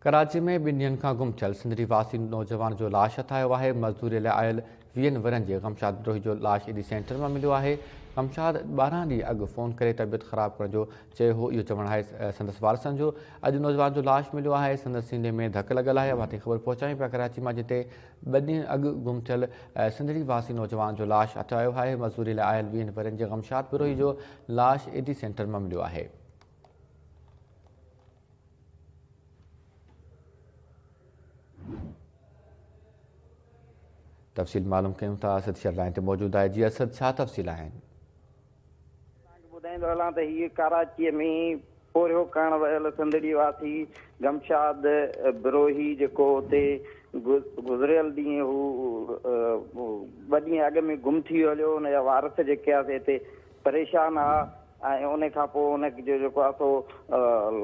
ڪراچي ۾ ٻن ڏينهن کان گم ٿيل سنڌڙي واسي نوجوان جو لاش هٿ آيو آهي، مزدوري لاء آيل ويهن ورهين جي غمشاد بروهي جو لاش ايڌي سينٽر مان مليو آهي، غمشاد 12 ڏينهن اڳ فون ڪري طبيعت خراب ڪرڻ جو چيو هو، اهو چوڻ آهي سندس وارثن جو، اڄ نوجوان جو لاش مليو آهي، سندس سيني ۾ ڌڪ لڳل آهي، اوهان تائين خبر پهچايون پيا ڪراچي مان جتي ٻه ڏينهن اڳ گم ٿيل سنڌڙي واسي نوجوان جو لاش هٿ آيو آهي، مزدوري لاء آيل ويهن ورهين جي غمشاد بروهي جو لاش ايڌي سينٽر مان مليو آهي. تفصيل معلوم ڪيون ٿا اسد شر لائن تي موجود آهي جي اسد ڇا تفصيل آهن. توهان کي ٻڌائيندو هلان ته هيء ڪراچيء ۾ پورهيو ڪرڻ ويل سنڌڙي واسي غمشاد بروهي جيڪو اتي گذريل ڏينهن هو ٻه ڏينهن اڳ ۾ گم ٿي ويو هليو ان جا وارث جيڪي آ سي هتي پريشان ها ۽ ان کان پوء ان جو جيڪو آهي سو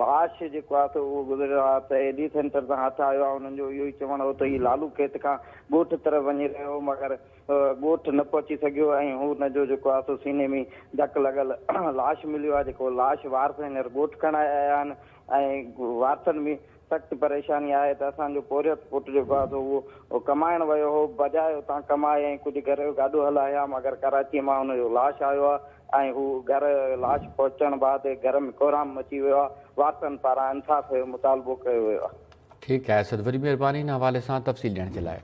لاش جيڪو آهي سو اهو گذريل رات ايڌي سينٽر تان هٿ آيو آهي انهن جو اهو ئي چوڻ هو ته هي لالو کيت کان ڳوٺ طرف وڃي رهيو هو مگر ڳوٺ نه پهچي سگهيو ۽ هو ان جو جيڪو آهي سو سيني ۾ ڌڪ لڳل لاش مليو آهي جيڪو لاش وارث هينئر ڳوٺ کڻائي آيا آهن ۽ وارثن ۾ سخت پريشاني آهي ته اسان جو پورهيت پٽ جيڪو آهي سو اهو ڪمائڻ ويو هو، بجاء اتان ڪمائي ۽ ڪجهه گهر جو گاڏو هلايا مگر ڪراچيء مان ان جو لاش آيو آهي ۽ هو گهر لاش پهچڻ بعد گهر ۾ ڪهرام مچي ويو آهي، وارثن پاران انصاف جو مطالبو ڪيو ويو آهي. ٺيڪ آهي اسد وڏي مهرباني ان حوالي سان تفصيل ڏيڻ جي لاء.